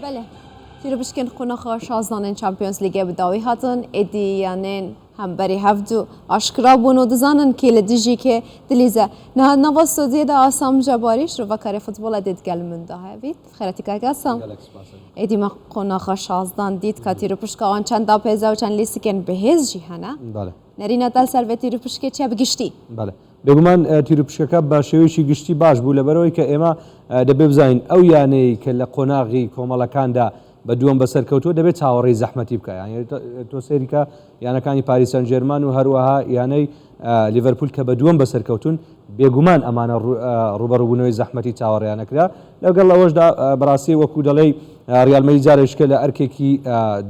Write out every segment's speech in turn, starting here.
بەلێ تیروپشکên قۆناxa شازدانên Champions Leagueê bi dawî hatin, êdî yanên hemberî hevdu aşkira bûn û dizanin kê li dijî kê dilîze. Niha di nava stûdyoyê de Asam Cebarî şirovekarê futbolê dê digel min de heye. Xêretî kak Asam. Êdî me qonaxa şazdan dît ka tîrûpişka wan çend dapêze û çend lîstikên bihêz jî hene. Nerîna te li ser vê tîrûpişkê çi ye bi giştî? Belê. Bêguman tîrûpişkeke بە شێوەیەکی گشتی باش بوو لەبەرئەوەی کە ئێمە دەبێ بزانین ئەو یانەیەی کە لە قۆناغی کۆمەڵەکاندا بە دووەم بەسەرکەوتووە دەبێت چاوەڕێی زەحمەتی بکا یانی تۆ سەیری کە یانەکانی پاریس سان جێرمان و هەروەها یانەی لیڤەرپول کە بە دووەم بەسەرکەوتون بێگومان ئەمانە ڕوبەڕوبوونەوەی زەحمەتی چاوەڕێیانەکرا لەگەڵ ئەوەشدا بەڕاستی وەکو دەڵێی ڕیال مەدرید جارێکیشکە لە ئەرکێکی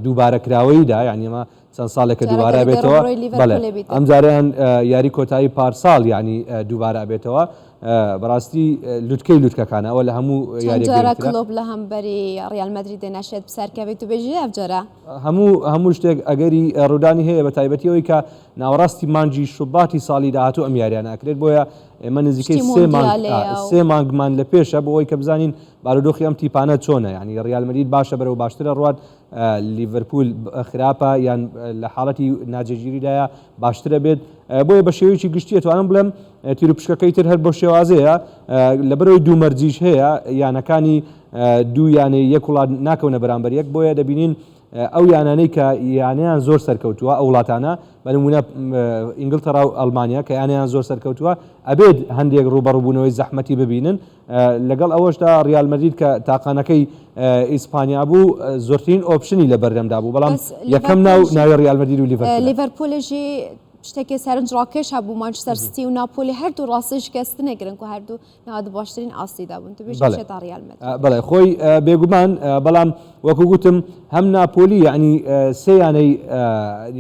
دووبارەکراوەییدا یانی ئەمە چەند ساڵێکە دووبارە بێتەوە بەڵێ ئەم جارەیان یاری کۆتایی پارساڵ یعنی دووبارە بێتەوە بەڕاستی لوتکەی لوتکەکانە ئەوە لە هەموو یاریەکە کلۆپ لە هەمبەری ڕیال مەدرید ناشێت بسەرکەوێت و بێژی ئەم جارە هەموو هەموو شتێک ئەگەری ڕوودانی هەیە بە تایبەتی ئەوەی کە ناوەڕاستی مانگی شوباتی ساڵی داهاتوو ئەم یاریانە ئەکرێت بۆیە ئێمە نزیکەی سێ مانگمان لە پێشە بۆ ئەوەی کە بزانین بارودۆخی ئەم تیپانە چۆنە یعنی ڕیال مەدرید باشە بەرەو باشترە ڕوات لیڤەرپوول خراپە یان لە حاڵەتی ناجێگیریدایە باشترە بێت بۆیە بە شێوەیەکی گشتی ئەتوانم بڵێم تیروپشکەکەی تر هەر بۆ شێوازەیە لەبەرەوەی دوو مەرجیش هەیە یانەکانی دوو یانەی یەک وڵات ناکەونە بەرامبەر یەک بۆیە دەبینین ئەو یانانەی کە یانەیان زۆر سەرکەوتووە ئەو وڵاتانە بە نمونە ئینگلتەرا و ئەڵمانیا کە یانەیان زۆر سەرکەوتووە ئەبێت هەندێک ڕووبەڕووبوونەوەی زەحمەتی ببینن لەگەڵ ئەوەشدا ریال مەدرید کە تاقانەکەی ئیسپانیا بوو زۆرترین option ی لە بەردەمدا بوو بەڵام یەکەم ناو ناوی ریال مەدرید و لیڤەرپوولە. لیڤەرپوولژی شتێکی سەرنجڕاکێش هەبوو مانچستەر سیتی و ناپۆلی هەردوو ڕاستی شکستنێ کرن کو هەردوو نها د باشترین ئاستیدا بوون تو بێژی چێتا ریال مەدرید. بەڵێ خۆی بێگومان بەڵام وەکو گوتم هەم ناپۆلی یعنی سێ یانەی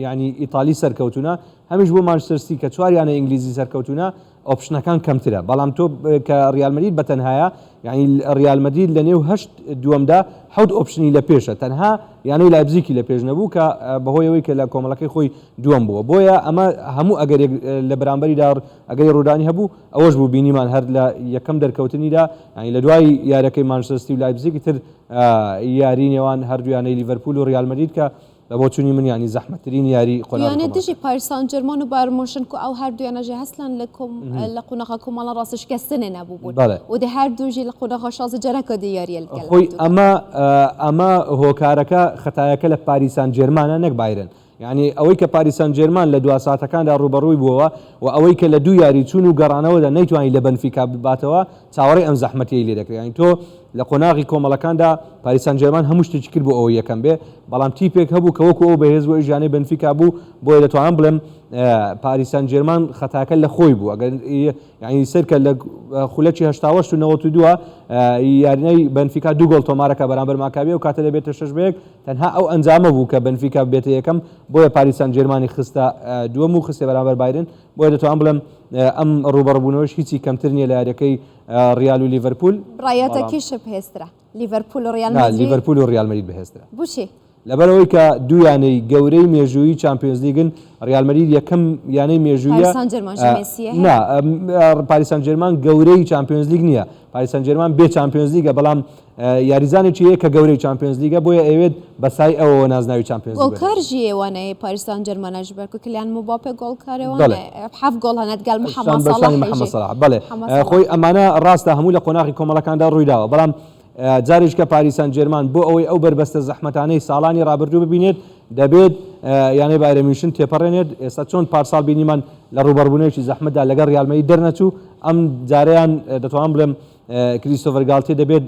یعنی ئیتالی سەرکەوتونە هەمیش بۆ مانچستەر سیتی کە چوار یانەی ئینگلیزی سەرکەوتونە option ەکان کەمترە بەڵام تۆ کە ریال مەدرید بە تەنهایە یعنی ریال مەدرید لە نێو هەشت دووەمدا حەوت option ی لە پێشە تەنها یانەی لایبزیکی لە پێش نەبوو کە بەهۆی ئەوەی کە لە کۆمەڵەکەی خۆی دووەم بووە بۆیە ئەمە هەموو ئەگەرێک لە بەرامبەریدا ئەگەری ڕوودانی هەبوو ئەوەش بوو بینیمان هەر لە یەکەم دەرکەوتنیدا یعنی لە دوای یاریەکەی مانچستەر سیتی و لایبزیگ تر یاری نێوان هەردوو یانەی لیڤەرپول و ریال مەدرید کە بە بۆچوونی من یانی زەحمەتترین یاری قۆناغی یانە کۆمەڵەکە. دژی پاریس سان جێرمان و بایرن مونشن کو ئەو هەردوو یانە ژی هەسلان لە کۆم لە قوناغا کۆمەڵە ڕاست شکستنێ نەبوو بوون بەڵێ. و دێ هەردوو ژی لە قوناغا شازە جەرەکە دێ یاریە لەگەل خۆی هەردوو ئەمە ئەمە هۆکارەکە خەتایەکە لە پاریس سان جێرمانە نەک بایرن یانی ئەوەی کە پاریس سان جێرمان لە دوا ساتەکاندا ڕووبەڕووی بووەوە و ئەوەی کە لە دوو یاری چوون و گەڕانەوەدا نەیتوانی لە بەنفیکا بباتەوە چاوەڕێی ئەم زەحمەتیەی لێ دەکرێت یانی تۆ لە قۆناغی کۆمەڵەکاندا پاریس سان جێرمان هەموو شتێکی کرد بۆ ئەوەی یەکەم بێ، بەڵام تیپێک هەبوو کە وەکو ئەو بەهێز بوو ئەویش یانەی بەنفیکا بوو، بۆیە دەتوانم بڵێم پاریس سان جێرمان خەتاکە لە خۆی بوو، ئەگەر یانی سەیرکە لە خولەکی 88 و 92 یارینەی بەنفیکا دوو گۆڵ تۆمارەکە بەرامبەر ماکابی ئەو کاتە دەبێتە 6 بە یەک، تەنها ئەو ئەنجامە بوو کە بەنفیکا ببێتە یەکەم، بۆیە پاریس سان جێرمانی خستە دووەم و خستە بەرامبەر بایرن، بۆیە دەتوانم بڵێم ئەم ڕووبەڕووبوونەوەش هیچی کەمتر نییە لە یاریەکەی ڕیال و لیڤەرپوول. ڕایەتە کیش بەهێزترە لیڤەرپوول و ڕیال نا مەدرید؟ لیڤەرپوول و ڕیال مەدرید بەهێزترە. بۆچی؟ لەبەرئەوەی کە دوو یانەی گەورەی مێژوویی چامپیۆنزلیگن، ڕیال مەدرید یەکەم یانەی مێژوویە پاریس سان جێرمان ژی مێسییە هەیە؟ نا پاریس سان جێرمان گەورەی چامپیۆنزلیگ نییە، پاریس سان جێرمان بێ چامپیۆنزلیگە بەڵام یاریزانێکی هەیە کە گەورەی چامپیۆنزلیگە بۆیە ئەیەوێت بە سای ئەوەوە نازناوی چامپیۆنزلیگ بەدەست گۆڵکار ژی وانەیە پاریس سان جێرمانە ژ بەر کو کلیان مباپێ گۆڵکارێ بەڵێ. وانەیە حەف گۆڵ هەنە دگەل محەمەد شان بە سەڵاح شانی محەمەد ژی سەڵاح بەڵێ محەمەد سەڵاح. خۆی ئەمانە ڕاستە هەموو لە قۆناغی کۆمەڵەکاندا ڕوویداوە بەڵام جارێکیکە پاریس سان جێرمان بۆ ئەوەی ئەو بەربەستە زەحمەتانەی ساڵانی ڕابردوو ببینێت دەبێت یانەی بایرن میونشن تێپەڕێنێت ئێستا چۆن پارساڵ بینیمان لە ڕووبەڕووبوونەوەیەکی زەحمەتدا لەگەڵ ڕیال مەدرید دەرنەچوو ئەم جارەیان دەتوانم بڵێم کریستۆفەر گالتیێ دەبێت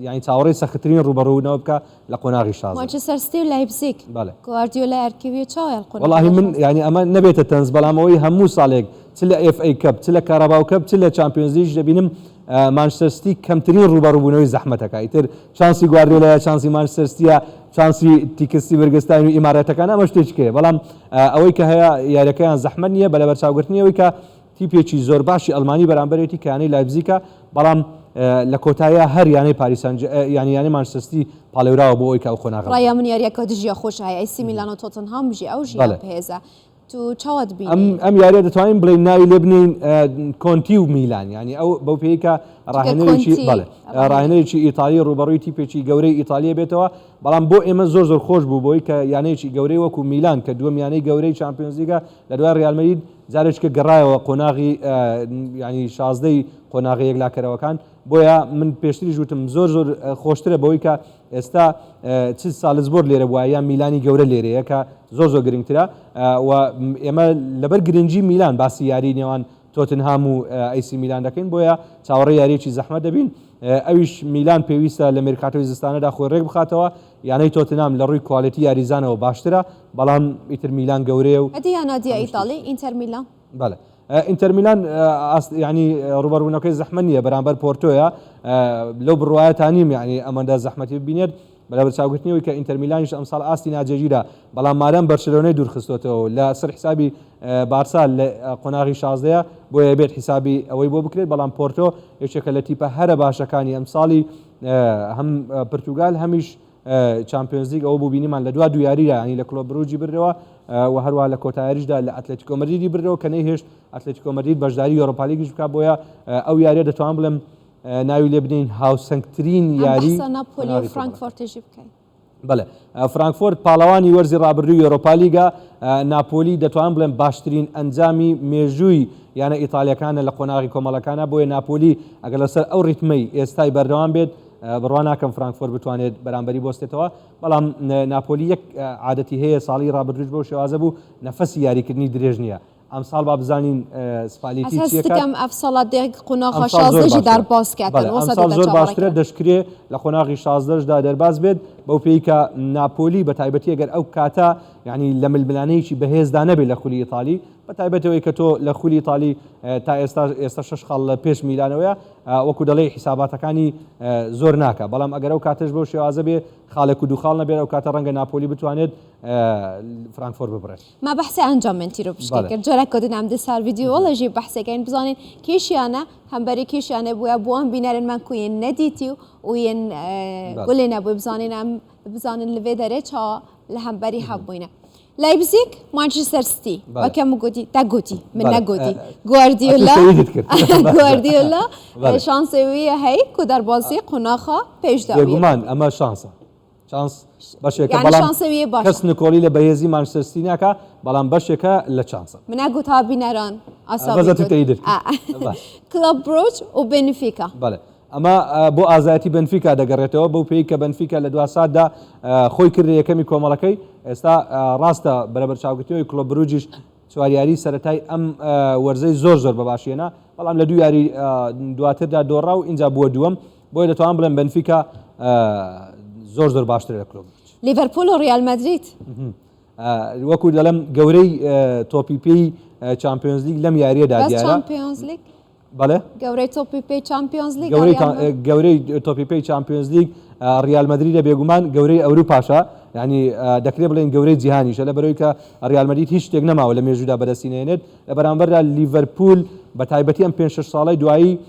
یانی چاوەڕێی سەختترین ڕووبەڕووبوونەوە بکە لە قۆناغی شازدە. مانچستەر سیتی و لایپزیگ بەڵێ. گواردیۆلا ئەرکیویە چاوە لە قۆناغی وەڵاهی من شازدە. یانی ئەمە نەبێتە تەنز بەڵام ئەوەی هەموو ساڵێک چ لە ئێف ئەی کەپ چ لە کاراباو کەپ چ لە چامپیۆنزلیگیش دەبینم مانچستەر سیتی کەمترین ڕووبەڕووبوونەوەی زەحمەتەکە ئیتر چانسی گواردیۆلایە چانسی مانچستەر سیتیە چانسی تیکستی برگستاین و ئیماراتەکان ئەمە شتێکی کەیە بەڵام ئەوەی کە هەیە یاریەکەیان زەحمەت نییە بە لەبەرچاوگرتنی ئەوەی کە تیپێکی زۆر باشی ئەڵمانی بەرامبەرێتی کە یانەی لایپزیکە، بەڵام لە کۆتاییا هەر یانەی پاریس سان یانی یانەی مانچستەر سیتی پاڵێوراوە بۆ ئەوەی کە ئەو قۆناغە ڕایا ببات. من یاریەکە دژیا خۆش هەیە ئەیسی میلان و تۆتنهام بژی ئەو ژیا بەڵێ. بەهێزە. تو چاوا ئەم دبینی؟ ئەم یاریە دەتوانین بڵێین ناوی لێ بنێین کۆنتی و میلان یانی ئەو بەو پێی کە چونکە ڕاهێنەرێکی کۆنتی بەڵێ ڕاهێنەر. ڕاهێنەرێکی ئیتالی ڕووبەڕووی تیپێکی گەورەی ئیتالیە بێتەوە بەڵام بۆ ئێمە زۆر زۆر خۆش بوو بۆی کە یانەیەکی گەورەی وەکو میلان کە دووەم یانەی گەورەی چامپیۆنزلیگە لە دوای ڕیال مەدرید جارێکە گەڕایەوە قۆناغی ینی شازدەی قۆناغی یەکلاکەرەوەکان بۆیە من پێشتریش وتم زۆر زۆر خۆشترە بەوەی کە ئێستا چ سالزبۆرگ لێرە بووە یان میلانی گەورە لێرەیە کە زۆر زۆر گرنگترە و ئێمە لەبەر گرنگی میلان باسی یاری نێوان تۆتنهام و ئەیسی میلان دەکەین بۆیە چاوەڕێ یاریەکی زەحمەت دەبین ئەویش میلان پێویستە لە مێرکاتۆی زستانەدا خۆی ڕێک بخاتەوە یانەی تۆتنهام لە ڕووی quality یاریزانەوە باشترە بەڵام ئیتر میلان گەورەیە و ئەدی یانادیە هەموو ئیتاڵی شتێکی ئینتەر میلان. بەڵێ ئینتەر میلان ئاست یعنی ڕوبەڕوونەکەی زەحمەت نییە بەرامبەر پۆرتۆیە لەو بڕوایەتا نیم یعنی ئەمەندە زەحمەتی ببینێت بە لەبەرچاوگرتنەوەی کە ئینتەر میلانیش ئەمساڵ ئاستی ناجێگیرە بەڵام مادام بەرشلۆنەی دوورخستۆتەوە لە سەر حیسابی بارسا لە قۆناغی شازدەیە بۆیە بێت حیسابی ئەوەی بۆ بکرێت بەڵام پۆرتۆ یەکێکە لە تیپە هەرە باشەکانی ئەمساڵی هەم پرتوگال هەمیش چامپیۆنزلیگ ئەوە بوو بینیمان لە دوا دوو یاریدا یانی لە کلۆب بروجی بردەوە و هەروەها لە کۆتا یاریشدا لە ئەتلەتیکۆ مەدریدی بردەوە کە نەیهێشت ئەتلەتیکۆ مەدرید بەشداری یۆرۆپالیگیش بکات بۆیە ئەو یاریە دەتوانم بڵێم ناوی لێ بنێین هاوسەنگترین ئەم یاری بەحسە ناپۆلی و قۆناغی کۆمەڵەکان. فرانکفۆرتیشی بکەین. بەڵێ فرانکفۆرت پاڵەوانی وەرزی ڕابردووی یۆرۆپالیگە، ناپۆلی دەتوانم بڵێم باشترین ئەنجامی مێژووی یانە ئیتالیەکانە لە قۆناغی کۆمەڵەکانە، بۆیە ناپۆلی ئەگەر لەسەر ئەو ڕیتمەی ئێستای بەردەوام بێت بڕوا ناکەم فرانکفۆرت بتوانێت بەرامبەری بوەستێتەوە، بەڵام ناپۆلی یەک عادەتی هەیە ساڵی ڕابردووش بەو شێوازە بوو نەفەسی یاریکردنی درێژ نییە، ئەمساڵ با بزانین سپالیتی ئەساس چیەکات. دکەم ئەف ساڵە دێ قۆناغا ئەمساڵ زۆر شازدە ژی باشترە. دەرباز کەتن بەڵێ وەسا ئەمساڵ دێتە زۆر چاوەڕێ باشترە کردن. دەشکرێ لە قۆناغی شازدەشدا دەرباز بێت بەو پێی کە ناپۆلی بە تایبەتی ئەگەر ئەو کاتە یعنی لە ململانێیەکی بەهێزدا نەبێت لە خولی ئیتالی بە تایبەتەوەی کە تۆ لە خولی ئیتالی تا ئێستا ئێستا شەش خاڵ لە پێش میلانەوەیە وەکو دەڵێی حیساباتەکانی زۆر ناکا بەڵام ئەگەر ئەو کاتەش بەو شێوازە بێ خاڵێک و دوو خاڵ نەبێت ئەو کاتە ڕەنگە ناپۆلی بتوانێت فرانکفۆرت ببڕێت. ما بەحسێ ئەنجامێن تیرۆ پشکێ بەڵێ. کرد جارەک کە دن ئەم دە سەر ڤیدیۆ وەڵە ژی بەحسێکەین بزانین کێشیانە هەمبەری کێشیانە بووە بۆ ئەم بینەرن من کو ین نەدیتی و ین بەڵێ. گولێ نەبوو بزانین ئەم بزانن لەێ دەرێ چا لە هەمبەری هەبووینە لایبزیگ مانچستەر سیتی بەڵێ. وەکە من گوتی تا گوتی من بەڵێ. نەگوتی ئەتوو گواردیۆلا شەهیدت کرد. گواردیۆلا بەڵێ. شانسێ ویە هەی کو دەربازی قۆناخا پێشدا ویە بێگومان ئەمە شانسە چانس بەشێکە یعنی بەڵام شانسەویە باشە. کەس نکۆڵی لە بەهێزی مانچستەر سیتی ناکا بەڵام بەشێکە لە چانسە. من گوت ها بینەران ئاسا بەس بی ئەتوو گوت. تەیدت کرد. باش. کلەب برۆج و بەنفیکا. بەڵێ ئەمە بۆ ئازایەتی بەنفیکا دەگەڕێتەوە بەو پێی کە بەنفیکا لە دوا ساتدا خۆی کردە یەکەمی کۆمەڵەکەی ئێستا ڕاستە بەرەبەرچاوگرتنەوەی کلۆب بروجیش چوار یاری سەرەتای ئەم وەرزەی زۆر زۆر بە باشی هێنا بەڵام لە دوو یاری دواتردا دۆڕا و ئینجا بووە دووەم بۆیە دەتوانم بڵێم بەنفیکا زۆر زۆر باشترە لە کلۆب بروج. لیڤەرپوول و ڕیال مەدرید. وەکو دەڵێم گەورەی تۆپی پێی چامپیۆنزلیگ لەم یاریەدا بەس دیارە. چامپیۆنزلیگ؟ بەڵێ. گەورەی تۆپی پێی چامپیۆنزلیگ گەورەی گەورەی تۆپی پێی چامپیۆنزلیگ ڕیال مەدریدە بێگومان گەورەی ئەوروپاشە یعنی دەکرێت بڵێن گەورەی جیهانیشە لە بەرەوەی کە ڕیال مەدرید هیچ شتێک نەماوە لە مێژوودا بەدەستی نێنێت لە بەرامبەردا لیڤەرپول بە تایبەتی ئەم پێ شەش ساڵی دوایی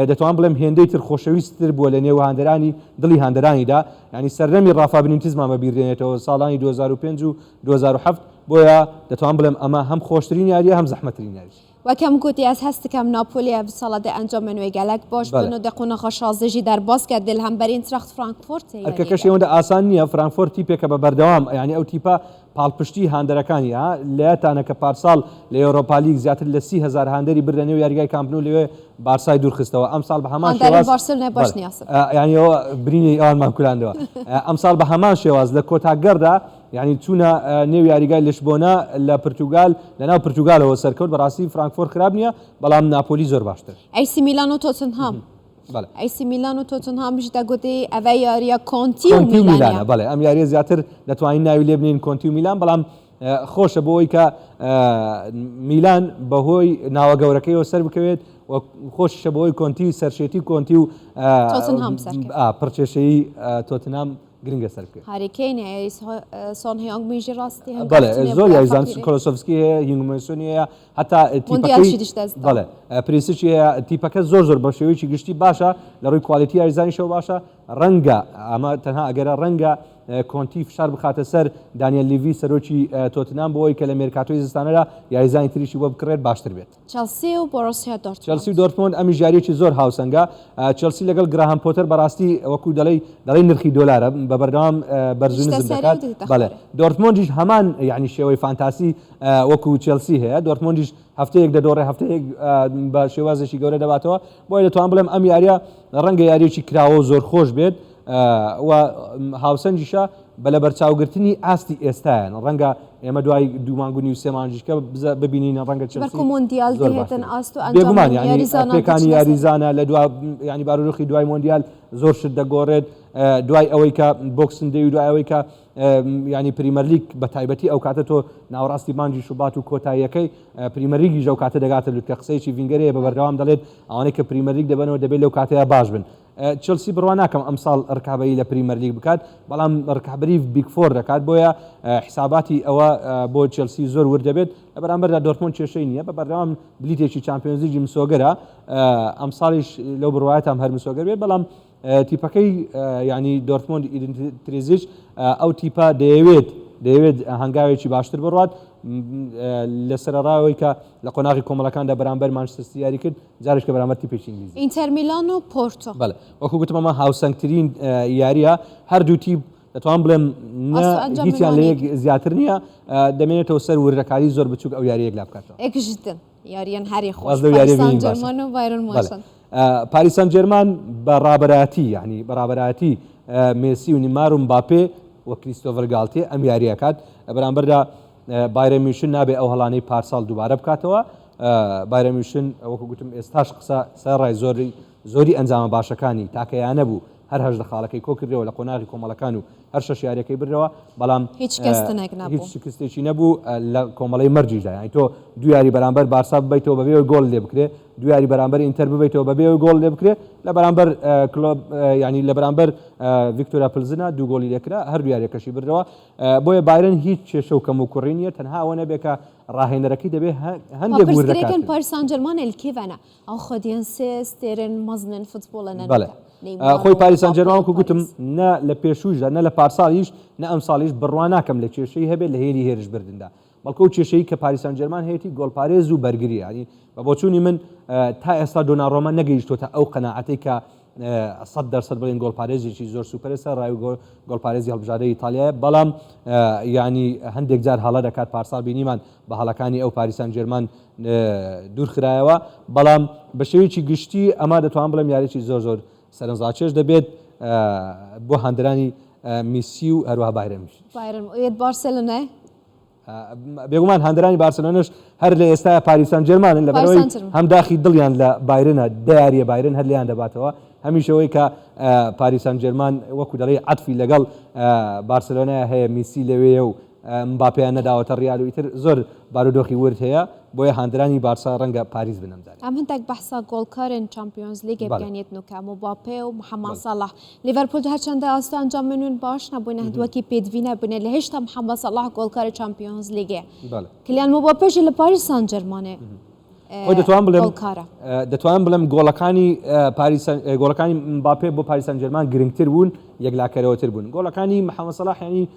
دەتوان بڵێم هێندەی تر خۆشەویستتر بووە لە نێو هاندەرانی دڵی هاندەرانیدا یعنی سەردەمی ڕافا بنینتزمان بەبیردێنێتەوە ساڵانی 2005 و 2007 بۆیە دەتوان بڵێم ئەمە هەم خۆشترین یاریە هەم زەحمەترین یاریش. وەکەم گوتی ئەز هەست دکەم ناپۆلی ئەv ساڵە دە ئەنجامên wê gelek baş bûn û di qonaxa 16 jî derbas kir dê li hember Eintracht Frankfurtê yariyê ئەرکەکەشی be. ئەوەندە ئاسان نییە، فرانکفۆرت تیپێکە بە بەردەوام یانی ئەو تیپە پاڵپشتی هاندەرەکانی ها لەیادتانە کە پارساڵ لە یۆرۆپالیگ زیاتر لە 30,000 هاندەری بردە نێو یاریگای کامپ نو لەوێ بارسای دوورخستەوە ئەمساڵ بە هەمان هاندەرên شێواز بارسێلۆنای باش بەڵێ نیاسن. یانی ئەوە برینی ئەوانمان کولاندەوە ئەمساڵ بە هەمان شێواز لە کۆتا گەڕدا یانی چوونە نێو یاریگای لشبۆنە لە پرتوگال لە ناو پرتوگالەوە سەرکەوت بەڕاستی فرانکفۆرت خراپ نییە بەڵام ناپۆلی زۆر باشتر. ئەیسی میلان و تۆتنهام. بەڵێ. ئەیسی میلان و تۆتنهامیش دەگوتی ئەڤە یاریە کۆنتی و کۆنتی و میلانە. میلانە بەڵێ ئەم یاریە زیاتر دەتوانین ناوی لێ بنێین کۆنتی و میلان بەڵام خۆشە بۆ ئەوەی کە میلان بەهۆی ناوە گەورەکەیەوە سەر بکەوێت و خۆشیشە بۆ ئەوەی کۆنتی سەرشێتی کۆنتی و تۆتنهام سەرکەوێت. پڕکێشەیی تۆتنهام گرنگە سەر بکەوێت. هاری کەین هەیە سۆن هیۆنگ مین ژی ڕاستی هەنگاو بەڵێ تونێ زۆر بووە یاریزان فەقیرێ. کۆلۆسۆفسکی هەیە هینگمنسۆنی هەیە هەتا مۆندیال تیپەکەی شیدیش دەست دا. بەڵێ پریسیچی هەیە تیپەکە زۆر زۆر بە شێوەیەکی گشتی باشە لە ڕووی quality یاریزانیشەوە باشە ڕەنگە ئەمە تەنها ئەگەرە ڕەنگە کۆنتی فشار بخاتە سەر دانیێل لیڤی سەرۆکی تۆتنهام بۆ ئەوەی کە لە مێرکاتۆی زستانەدا یاریزانی تریشی بۆ بکڕێت باشتر بێت. چێڵسی و بۆڕۆسیا دۆرتمۆند. چێڵسی و دۆرتمۆند ئەمیش یارییەکی زۆر هاوسەنگە. چێڵسی لەگەڵ گراهام پۆتەر بەڕاستی وەکو دەڵێی دەڵێی نرخی دۆلارە بە بەردەوام بەرز و نزم دەکات. بەڵێ دۆرتمۆندیش هەمان یانی شێوەی فانتاسی وەکو چێڵسی هەیە. دۆرتمۆندیش هەفتەیەک دەدۆڕێ هەفتەیەک بە شێوازێکی گەورە دەباتەوە. بۆیە دەتوانم بڵێم ئەم یارییە ڕەنگە یارییەکی کراوە و زۆر خۆش بێت و هاوسەنگیشە بە لەبەرچاوگرتنی ئاستی ئێستایان. ڕەنگە ئێمە دوای دوو مانگ و نیو سێ مانگیشکە ببینین ڕەنگە چێڵسی مۆندیال زۆر دێتن باشتر ئاست و بێگومان ئەنجامی یعنی یاریزانان پێکانی دەچنە سەر. یاریزانە لە دوا یعنی بارودۆخی دوای مۆندیال زۆر شت دەگۆڕێت دوای ئەوەی کە Boxing Day و دوای ئەوەی کە یعنی پریمەرلیگ بە تایبەتی ئەو کاتە تۆ ناوەڕاستی مانگی شوبات و کۆتاییەکەی پریمەرلیگیش ئەو کاتە دەگاتە لوتکە. قسەیەکی ڤینگەرەیە بە بەردەوام دەڵێت ئەوانەی کە پریمەرلیگ دەبەنەوە دەبێت لەو کاتەیە باش بن. چێڵسی بڕوا ناکەم ئەمساڵ رکابەری لە پریمەرلیگ بکات، بەڵام رکابەری Big Four دەکات، بۆیە حیساباتی ئەوە بۆ چێڵسی زۆر ورد دەبێت. لە بەرامبەردا دۆرتمۆند کێشەی نییە، بە بەردەوام بلیتێکی چامپیۆنزلیگی مسۆگەرە، ئەمساڵیش لەو بڕوایەتام هەر مسۆگەر بێت، بەڵام تیپەکەی یانی دۆرتمۆند ئیدین تریزیچ ئەو تیپە دەیەوێت دەیەوێت هەنگاوێکی باشتر بڕوات لە سەرەڕاوەی کە لە قۆناغی کۆمەڵەکاندا بەرامبەر مانچستەر سیتی یاری کرد جارێک کە بەرامبەر تیپێکی ئینگلیزی. ئینتەر میلان و پۆرتۆ. بەڵێ وەکو گوتم ئەمە هاوسەنگترین یارییە هەردوو تیپ دەتوانم بڵێم نە هیچیان لە یەک زیاتر نییە دەمێنێتەوە سەر وردەکاری زۆر بچووک ئەو یارییەک لا بکاتەوە. ئێکژتن یارییەن هەری خۆش پاریس سان جێرمان و بایرن مۆنشن. پاریس سان جێرمان بە ڕابەرایەتی یانی بە ڕابەرایەتی مێسی و نیمار و مباپێ و کریستۆڤەر گالتێ ئەم یارییە کات بەرامبەردا بایرن میونشن نابێ ئەو هەڵانەی پارساڵ دووبارە بکاتەوە. بایرن میونشن وەکو گوتم ئێستاش قسە سەرەڕای زۆری زۆری ئەنجامە باشەکانی تاکە یانە بوو هەر 18 خاڵەکەی کۆکردەوە لە قۆناغی کۆمەڵەکان و هەر شەش یاریەکەی بردەوە بەڵام هیچ شکستێک نەبوو هیچ شکستێکی نەبوو لە کۆمەڵەی مەرجیشدا یانی تۆ دوو یاری بەرامبەر بارسا ببیتەوە بەبێ ئەوەی گۆڵ لێ بکرێ دوو یاری بەرامبەر ئینتەر ببیتەوە بەبێ ئەوەی گۆڵ لێ بکرێ لە بەرامبەر کلۆب یانی لە بەرامبەر ڤیکتۆریا پلزنا دوو گۆڵی لێکرا هەردوو یاریەکەشی بردەوە بۆیە بایرن هیچ کێشە و کەموکوڕی نییە، تەنها ئەوە نەبێ کە ڕاهێنەرەکەی دەبێ هەندێک وردەکاری. پرسگرێکن پاریس سان جێرمان الکیڤەنە ئەو خۆدیەن سێ ستێرن مەزنن فوتبۆڵە نە بەڵێ خۆی پاریس سان جێرمان وەکو گوتم نە لە پێشووشدا نە لە پارساڵیش نە ئەمساڵیش بڕوا ناکەم لە کێشەی هەبێت لە هێلی هێرشبردندا بەڵکو ئەو کێشەی کە پاریس سان جێرمان هەیەتی گۆڵپارێز و بەرگریە یانی بە بۆچوونی من تا ئێستا دۆنارۆما نەگەیشتۆتە ئەو قەناعەتەی کە 100% بڵێن گۆڵپارێزێکی زۆر سوپەرە سەر ڕای گۆڵپارێزی هەڵبژاردەی ئیتالیایە بەڵام یانی هەندێک جار هەڵە دەکات پارساڵ بینیمان بە هەڵەکانی ئەو پاریس سان جێرمان دوورخرایەوە بەڵام بە شێوەیەکی گشتی ئەمە دەتوان بڵێم یاریی زۆر زۆر سەرنجڕاکێش دەبێت بۆ هاندرانی میسی و هەروەها بایرن. بایرن یەت بارسێلۆنای؟ بێگومان هاندەرانی بارسێلۆنەش هەر لە ئێستایا پاریس سان جێرمانن لەبەرئەوەی هەم داخی دڵیان لە بایرنە دە یارییە بایرن هەر لێیان دەباتەوە هەمیش ئەوەی کە پاریس سان جێرمان وەکو دەڵێی عەتفی لەگەڵ بارسێلۆنای هەیە میسی لەوێیە و مباپێیان نەداوەتە ڕیال و ئیتر زۆر بارودۆخی ورد هەیە بۆیە هاندەرانی بارسا ڕەنگە پاریس بن ئەمجارەیان. ئەم هندەک بەحسا گۆڵکارێن چامپیۆنز لیگێ بکەن یەت نوکە مباپێ و محەمەد سەڵاح لیڤەرپوول هەرچەندە ئاست و ئەنجامەیل باش نەبوونە وەکی پێدڤی نەبوونە لە هێشتا محەممەد سەڵاح گۆڵکاری چامپیۆنز لیگێ کلیان مباپێ ژی لە پاریس سان جێرمانێ خۆی دەتوانم بڵێم دەتوانم بڵێم گۆڵەکانی پاریس گۆڵەکانی مباپێ بۆ پاریس سان جێرمان گرنگتر بوون یەکلاکەرەوەتر بوون گۆڵەکانی محەممەد سەڵاح یانی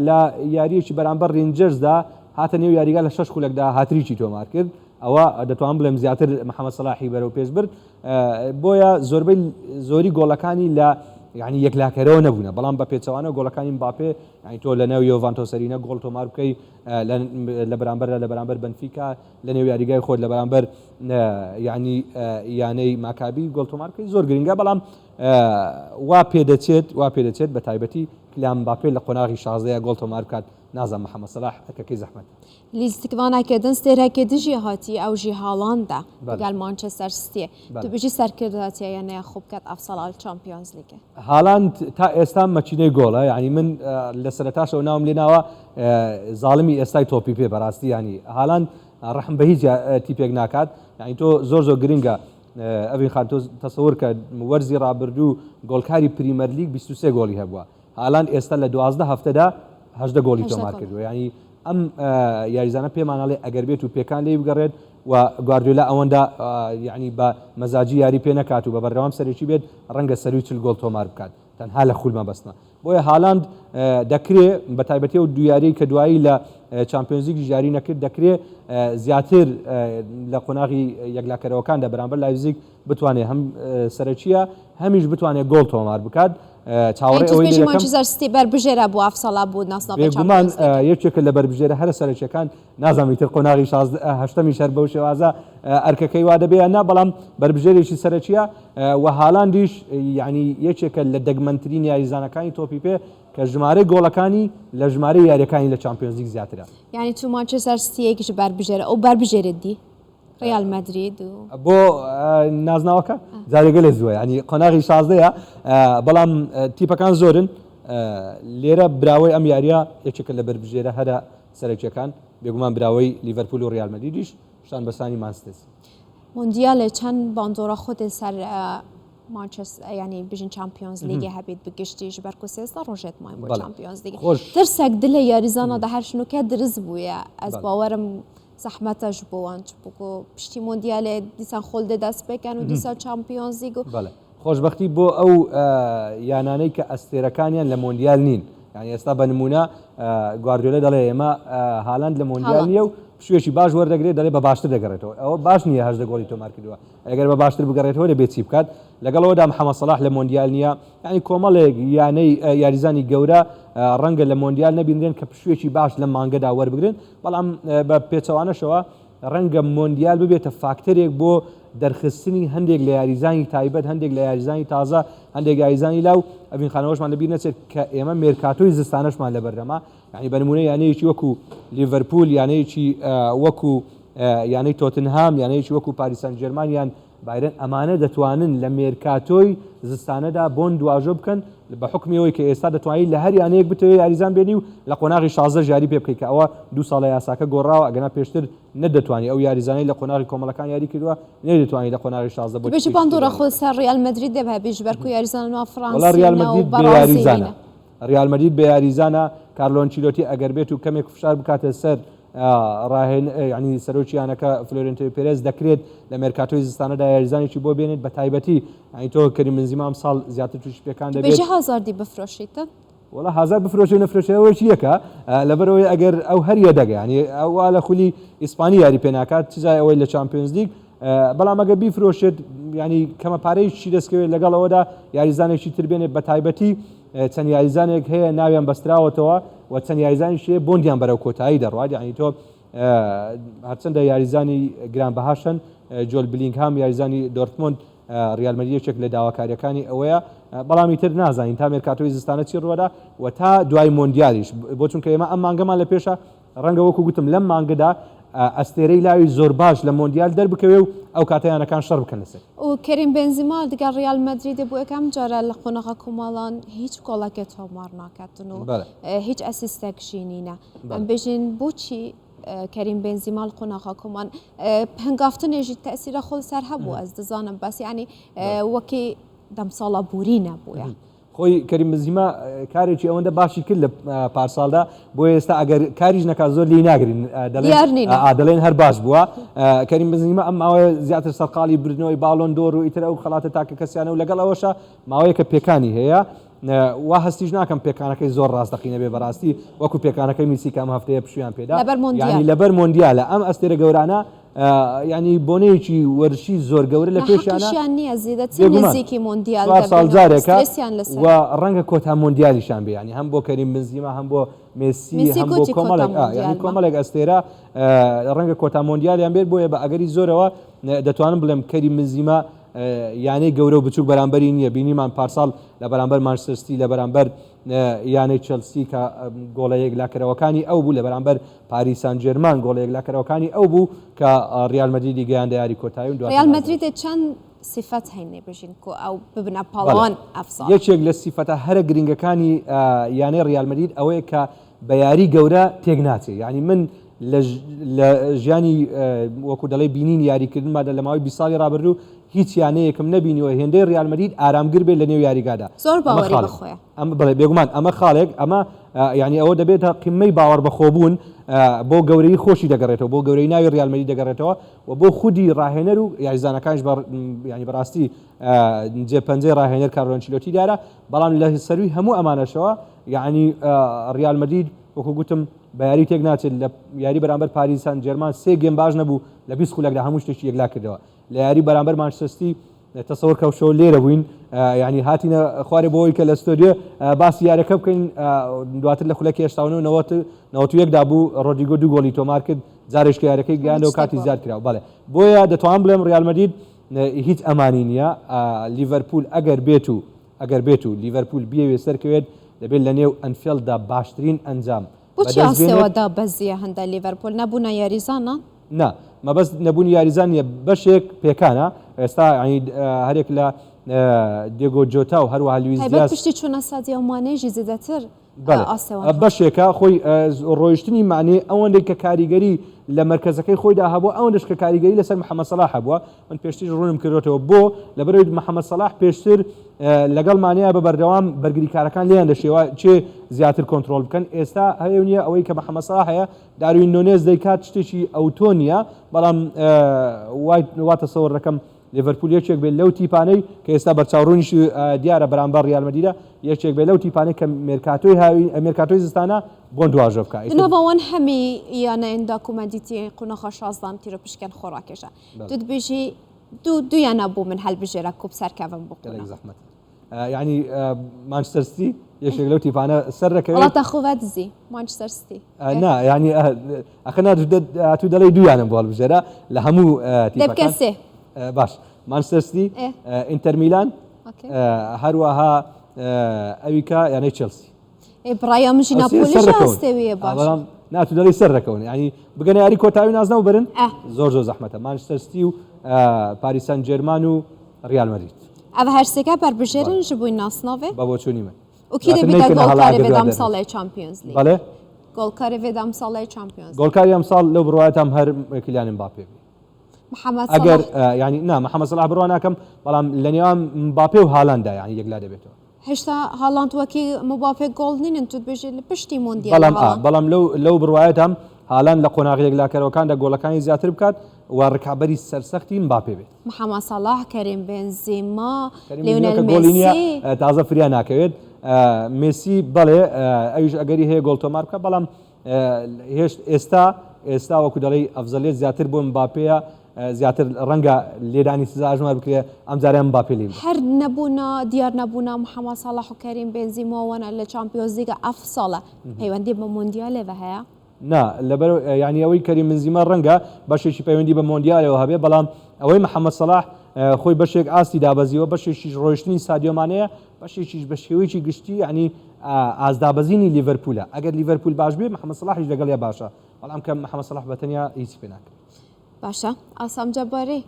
لە یارییەکی بەرامبەر رینجەرزدا هاتە نێو یاریگا لە شەش خولەکدا هاتریکی تۆمار کرد ئەوە دەتوانم بڵێم زیاتر محەممەد سەلاحی بەرەو پێش برد بۆیە زۆربەی زۆری گۆڵەکانی لە یعنی یەکلاکەرەوە نەبوونە بەڵام بە پێچەوانە گۆڵەکانی مباپێ یعنی تۆ لە نێو یۆڤانتۆس ئەرینە گۆڵ تۆمار بکەی لە بەرامبەردا لە بەرامبەر بەنفیکا لە نێو یاریگای خۆت لە بەرامبەر یعنی یانەی ماکابی گۆڵ تۆمار بکەی زۆر گرنگە بەڵام وا پێدەچێت وا پێدەچێت بە تایبەتی کلیان مباپێ لە قۆناغی شازدەیە گۆڵ تۆمار بکات نازانم محەمەد سەلاح ئەرکەکەی زەحمەتە. لیستکڤانەکە دن ستێرەکێ دژی هاتی ئەو ژی هالاندە دگەل مانچستەر سیتیێ تو بژی سەرکردایەتیە یانەیە خو بکەت ئەفساڵ ئال چامپیۆنز لیگێ. هالاند تا ئێستا مەکینەی گۆڵە یانی من لە سەرەتاشەوە ناوم لێ ناوە زاڵمی ئێستای تۆپی پێ بەڕاستی یانی هالاند ڕەحم بە هیچ تیپێک ناکات یانی تۆ زۆر زۆر گرنگە ئەڤین خان تۆ تەسەور کە وەرزی ڕابردوو گۆڵکاری پریمەرلیگ 23 گۆڵی هەبووە هالاند ئێستا لە 12 هەفتەدا 18 گۆڵی تۆمار کردووە یانی ئەم یاریزانە پێمان ئەڵێ ئەگەر بێت و پێکان لێی بگەڕێت و گواردیۆلا ئەوەندە یعنی بە مەزاجی یاری پێ نەکات و بە بەردەوام سەرەکی بێت ڕەنگە سەروی 40 گۆڵ تۆمار بکات. تەنها لە خول مەبەستمە. بۆیە هالاند دەکرێ بە تایبەتی ئەو دوو یاریەی کە دوایی لە چامپیۆنزلیگیش یاری نەکرد دەکرێ زیاتر لە قۆناغی یەکلاکەرەوەکاندا بەرامبەر لایپزیگ بتوانێت هەم سەرەکیە هەمیش بتوانێت گۆڵ تۆمار بکات چاوەڕێ ئەوەی لێ دەکەم. مانچستەر سیتی بەربژێرە بۆ ئەفساڵا بۆ ناسناوی بێگومان یەکێکە لە بەربژێرە هەرە سەرەکیەکان نازانم ئیتر قۆناغی 16 هەشتەمیش هەر بەو شێوازە ئەرکەکەی وا دەبێ یان نا بەڵام بەربژێرێکی سەرەکیە و هالاندیش یعنی یەکێکە لە دەگمەنترین یاریزانەکانی تۆپی پێ کە ژمارەی گۆڵەکانی لە ژمارەی یاریەکانی لە چامپیۆنزلیگ زیاترە. یعنی تو مانچستەر سیتی یەکیش بەربژێرە ئەو بەربژێرێت دی ڕیال مەدرید و بۆ نازناوەکە جارێ گەلێ زووە ینی قۆناغی شازدەیە بەڵام تیپەکان زۆرن لێرە براوەی ئەم یاریە یەکێکە لە بەربژێرە هەرە سەرەکیەکان بێگومان براوەی لیڤەرپول و ڕیال مەدریدیش شان بەسانی مانچستەر سیتی. مۆندیالێ چەند باندۆرا خۆتێ سەر مانچست ینی بژین چامپیۆنز لیگێ هەبێت بگشتی ji ber ku 13 ڕۆژێت ماین بۆ چامپیۆنز لیگ ترسێک دلێ یاریزانە دە هەر شنوکە درز بووە ئەس باوەرم زەحمەتە ji بۆ wan چ بوو ku پشتی مۆندیالێ دیسان خۆل دێ دەست پێکەن و دیسان چامپیۆنز لیگ و خۆشبەختی بۆ ئەو یانانەی کە ئەستێرەکانیان لە مۆندیال نین یانی ئێستا بە نمونە گواردیۆلا دەڵێ ئێمە هالاند لە مۆندیال نییە و پشوویەکی باش وەردەگرێت دەڵێ بە باشتر دەگەڕێتەوە ئەوە باش نییە 18 گۆڵی تۆمار کردووە ئەگەر بە باشتر بگەڕێتەوە دەبێت چی بکات لەگەڵەوەدا محەممەد سەڵاح لە مۆندیال نییە یعنی کۆمەڵێک یانەی یاریزانی گەورە ڕەنگە لە مۆندیال نەبینرێن کە پشوویەکی باش لەم مانگەدا وەربگرن بەڵام بە پێچەوانەشەوە ڕەنگە مۆندیال ببێتە فاکتەرێک بۆ دەرخستنی هەندێک لە یاریزانی تایبەت، هەندێک لە یاریزانی تازە، هەندێک یاریزانی لاو، ئەڤین خانەوەشمان لەبیر نەچێت کە ئێمە مێرکاتۆی زستانەشمان لەبەردەمە، یانی بە نموونە یانەیەکی وەکو لیڤەرپوول، یانەیەکی وەکو یانەی تۆتنهام، یانەیەکی وەکو پاریس سان جێرمان یان بایرن ئەمانە دەتوانن لە مێرکاتۆی زستانەدا بۆند واژۆ بکەن بە حوکمی ئەوەی کە ئێستا دەتوانیت لە هەر یانەیەک بتەوێت یاریزان بێنی و لە قۆناغی 16 یاری پێ بکەیت کە ئەوە دوو ساڵە یاساکە گۆڕاوە ئەگەنا پێشتر نەدەتوانی ئەو یاریزانەی لە قۆناغی کۆمەڵەکان یاری کردووە نەیدەتوانی لە قۆناغی 16 بۆ بێژی تیپێکی تر باندۆرە یاری خۆ بکات. سەر ڕیال مەدرید دەبێ بێژ بەرکو یاریزانە نوا وەڵا ڕیال فڕانسی نە و مەدرید بێ بەڕازیلی یاریزانە نە. ڕیال مەدرید بێ یاریزانە کارلۆ ئەنچیلۆتی ئەگەر بێت و کەمێک فشار بکاتە سەر ڕاهێن یانی سەرۆکی یانەکە فلۆرێنتیۆ پێرێز دەکرێت لە مێرکاتۆی زستانەدا یاریزانێکی بۆ بێنێت بە تایبەتی یانی تۆ کەریم بنزیما ئەمساڵ زیاتر تووشی پێکان دەبێت. بێژە هازاردی بفرۆشیتن؟ وەڵا هازارد بفرۆشێ و نەفرۆشێ ئەوەش یەکە لەبەرئەوەی ئەگەر ئەو هەر یەدەگە یانی ئەو لە خولی ئیسپانی یاری پێ ناکات چ جای ئەوەی لە چامپیۆنزلیگ بەڵام ئەگەر بیفرۆشێت ینی کەمە پارەیەکی دەستکەوێت لەگەڵ ئەوەدا یاریزانێکی تر بێنێت بە تایبەتی چەند یاریزانێک هەیە ناویان بەستراوەتەوە و چەند یاریزانیش هەیە بۆندیان بەرەو کۆتایی دەڕوات یعنی تۆ هەرچەندە یاریزانی گرانبەهاشن جۆل بلینگهام یاریزانی دۆرتموند ریال مەدرید یەکێک لە داواکاریەکانی ئەوەیە بەڵامی تر نازانین تا مێرکاتۆی زستانە چی ڕووەدا و تا دوای مۆندیالیش بۆ چونکە ئێمە ئەم مانگەمان لە پێشە ڕەنگە وەکو گوتم لەم مانگەدا ئەستێرەی لاوی زۆر باش لە مۆندیال دەربکەوێ و ئەو کاتە یانەکان شەڕ بکەن لەسەری. و کەریم بێنزیما دگەڵ ڕیال مەدریدێ بۆ یەکەم جارە لە قۆناغە کۆمەڵان هیچ گۆڵەکێ تۆمار ناکاتن و هیچ ئەسیستێک ژی نینە. ئەم بێژین بۆچی کەریم بێنزیما لە قۆناغە کۆمان هەنگافتنێ ژی تەئسیرە خۆ سەر هەبوو ئەز دزانم بەس یانی وەکی دەمساڵە بوری نەبووە. خۆی کەریم بنزیما کارێکی ئەوەندە باشی کرد لە پارساڵدا بۆ ئێستا ئەگەر کاریش نەکات زۆر لێی ناگرین دەڵێن هەر باش بووە کەریم بنزیما ئەم ماوەیە زیاتر سەرقاڵی بردنەوەی باڵۆن دۆر و ئیتر ئەو خەڵاتە تاکە کەسیانە و لەگەڵ ئەوەشە ماوەیەکە پێکانی هەیە وا هەستیش ناکەم پێکانەکەی زۆر ڕاستەقینە بێ بەڕاستی وەکو پێکانەکەی میسی کە ئەم هەفتەیە پشویان پێدا یانی لەبەر مۆندیالە ئەم ئەستێرە گەورانە یانی بۆنەیەکی وەرزشی زۆر گەورە لە پێشیانە. حەقیشیان نییە زیدە چ بێگومان نزیکی مۆندیال چوار ساڵ دەبن و جارێکە سترێسیان لەسەرە. و ڕەنگە کۆتا مۆندیالیشیان بێ یانی هەم بۆ کەریم بنزیما هەم بۆ مێسی مێسی هەم بۆ گوتی کۆتا کۆمەڵێک ئا یانی مۆندیالمە. کۆمەڵێک ئەستێرە ڕەنگە کۆتا مۆندیالیان بێت بۆیە بە ئەگەری زۆرەوە دەتوانم بڵێم کەریم بنزیما یانەی گەورە و بچووک بەرامبەری نییە بینیمان پارساڵ لە بەرامبەر مانچستەر سیتی لە بەرامبەر یانەی چێلسی کە گۆڵە یەکلاکەرەوەکانی ئەو بوو لە بەرامبەر پاریس سان جێرمان گۆڵە یەکلاکەرەوەکانی ئەو بوو کە ڕیال مەدریدی گەیاندە یاری کۆتایی و دواتر ڕیال نازناوی. مەدرید چەند سیفەت هەینێ بژین کو ئەو ببنە بەڵێ پاڵەوان ئەفساڵ. یەکێک لە سیفەتە هەرە گرنگەکانی یانەی ڕیال مەدرید ئەوەیە کە بە یاری گەورە تێک ناچێ یانی من لە لە ژیانی وەکو دەڵێ بینین یاریکردنمادا لە ماوەی 20 ساڵی ڕابردوو هیچ یانەیەکم نەبینیوە هێندەی ریال مەدرید ئارامگر بێت لە نێو یاریگادا. زۆر باوەری بە خۆیە. ئەمە بەڵێ بێگومان ئەمە خاڵێک ئەمە یعنی ئەوە دەبێتە قیمەی باوەڕ بەخۆبوون بۆ گەورەی خۆشی دەگەڕێتەوە بۆ گەورەی ناوی ریال مەدرید دەگەڕێتەوە و بۆ خودی ڕاهێنەر و یاریزانەکانیش بە یعنی بەڕاستی جێ پەنجەی ڕاهێنەر کارلۆ ئەنچیلۆتی دیارە بەڵام لە سەروی هەموو ئەمانەشەوە یعنی ریال مەدرید وەکو گوتم بە یاری تێک ناچێت لە یاری بەرامبەر پاریس سان جێرمان سێ گێم باش نەبوو لە 20 خولەکدا هەموو شتێکی یەکلا کردەوە لە یاری بەرامبەر مانچستەر سیتی تەسەوەر کە شەو لێرە بووین یعنی هاتینە خوارێ بۆ ئەوەی کە لە ستۆدیۆ باسی یارەکە بکەین دواتر لە خولەکی 89 91 دا بوو ڕۆدریگۆ دوو گۆڵی تۆمار کرد جارێک کە یارەکەی گەیاندەوە کاتی زیاد کرا بەڵێ بۆیە دەتوانم بڵێم ڕیال مەدرید هیچ ئەمانی نییە لیڤەرپول ئەگەر بێت و ئەگەر بێت و لیڤەرپول بیەوێ سەرکەوێت دەبێت لە نێو ئەنفێڵددا باشترین ئەنجام بۆچی بەدەست بێنێت. ئاستێوە دابەزیە هەندە لیڤەرپۆل نەبوونە یاریزانە؟ نا مەبەست نەبوونی یاریزان نیە بەشێک پێکانە ئێستا یانی هەرێک لە دێگۆ جۆتا و هەروەها لویس تایبەت دیاز پشتی چوونە سادیۆ مانێ ژی زێدەتر بەڵێ ئاستێوان هات. بەشێکە خۆی ڕۆیشتنی مانێ ئەوەندەی کە کاریگەری لە مەرکەزەکەی خۆیدا هەبووە ئەوەندەش کە کاریگەری لەسەر محەمەد سەڵاح هەبووە من پێشتریش ڕوونم کردۆتەوە بۆ لەبەرئەوەی محەمەد سەڵاح پێشتر لەگەڵ مانەیە بە بەردەوام بەرگریکارەکان لێیان دەشێوا چێ زیاتر کۆنترۆڵ بکەن ئێستا هەیە نییە ئەوەی کە محەمەد سەڵاح هەیە داروین نۆنێز دەیکات شتێکی ئەوتۆ نییە بەڵام وا تەسەوەر دەکەم لیڤەرپول یەکێک بێت لەو تیپانەی کە ئێستا بەرچاوڕوونیش دیارە بەرامبەر ریال مەدریدە یەکێک بێت لەو تیپانەی کە مێرکاتۆی هاوین مێرکاتۆی زستانە بۆن دواژۆ بکە ئیتر. ناڤا وان هەمی یانەێن دا کو me dîtî qonaxa şazdan tîro pişken xwe rakêşe. Tu dibêjî du du yana bû min hilbijêre ku bi ser kevim bû gelek qonax. زەحمەتە یعنی مانچستەر سیتی یەکێک لەو تیپانە سەر دەکەوێت. وەڵا تە خۆ ڤە دزی مانچستەر سیتی. نا یعنی ئەخە نا تو دەڵێی دوویانم بۆ هەڵبژێرە لە هەموو دە بکە تیپەکان. سێ. باش مانچستەر سیتی ئینتەر میلان هەروەها ئەویکە یانەی چێڵسی. ئێ برایا من ژی ئەو سێ ناپۆلی سەر ژی دەکەون. ئاستێ ویە باشە. بەڵام نا تو دەڵێی سەر دەکەون یعنی بگەنە یاری کۆتایی و نازناو بەرن ئە. زۆر زۆر زەحمەتە مانچستەر سیتی و پاریس سان جێرمان و ریال مەدرید. ئەڤ هەرسێکە بەربژێرن ژ بووی ناسناوێ؟ بە بۆچوونی من. و کی دواتر دەبیتە نەیکەنە هەڵە گۆڵکارێ ئەگەر ڤێ دوای دەم دەرنەچن. ساڵێ چامپیۆنز لیگ؟ بەڵێ؟ گۆڵکارێ ڤێ دەم ساڵێ چامپیۆنز لیگ. گۆڵکاری ئەمساڵ لەو بڕوایەتام هەر کیلیان مباپێ بێ. محەمەد ئەگەر سەڵاح. یانی نا محەمەد سەڵاح بڕوا ناکەم بەڵام لە نێوان مباپێ و هالانددا یانی یەکلا دەبێتەوە. هێشتا هالاند وەکی مباپێ گۆڵ نینن تو دبێژی لە پشتی مۆندیالە بەڵام ئا هالاند. بەڵام لەو لەو بڕوایەتام هالاند لە قۆناغە یەکلاکەرەوەکاندا گۆڵەکانی زیاتر بکات و ڕکابەری سەرسەختی مباپێ بێت. محەمەد سەڵاح، کەریم بێنزیما، کەریم بنزیما لیۆنێل کە گۆڵی نییە مێسی. تازە فریا ناکەوێت. مێسی بەڵێ ئەویش ئەگەری هەیە گۆڵ تۆمار بکات بەڵام هێشت ئێستا ئێستا وەکو دەڵێی ئەفزەلیەت زیاتر بۆ مباپێیە زیاتر ڕەنگە لێدانی سزا ئەژمار بکرێ ئەمجارەیان مباپێ لێی بدات. هەر نەبوونا دیار نەبوونا محەمەد سەڵاح و کەریم بێنزیما وانە لە چامپیۆنزلیگا ئەف ساڵە پەیوەندی بە مۆندیالێ ڤە هەیە؟ نا لەبەر یانی ئەوەی کەریم بنزیما ڕەنگە بەشێکی پەیوەندی بە مۆندیالەوە هەبێ بەڵام ئەوەی محەمەد سەڵاح خۆی بەشێک ئاستی دابەزیوە بەشێکیش ڕۆیشتنی سادیۆ مانێیە بەشێکیش بە شێوەیەکی گشتی یانی ئاستدابەزینی لیڤەرپولە ئەگەر لیڤەرپول باش بێ محەمەد سەڵاحیش لەگەڵیا باشە بەڵام کە محەمەد سەڵاح بەتەنیا هیچی پێ ناکرێت. باشە ئاسام جەباری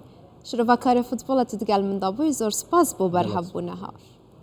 شرۆڤەکارێ فوتبۆڵە تو دگەل من دا بووی زۆر سپاس بۆ بەرهەم بوونەها.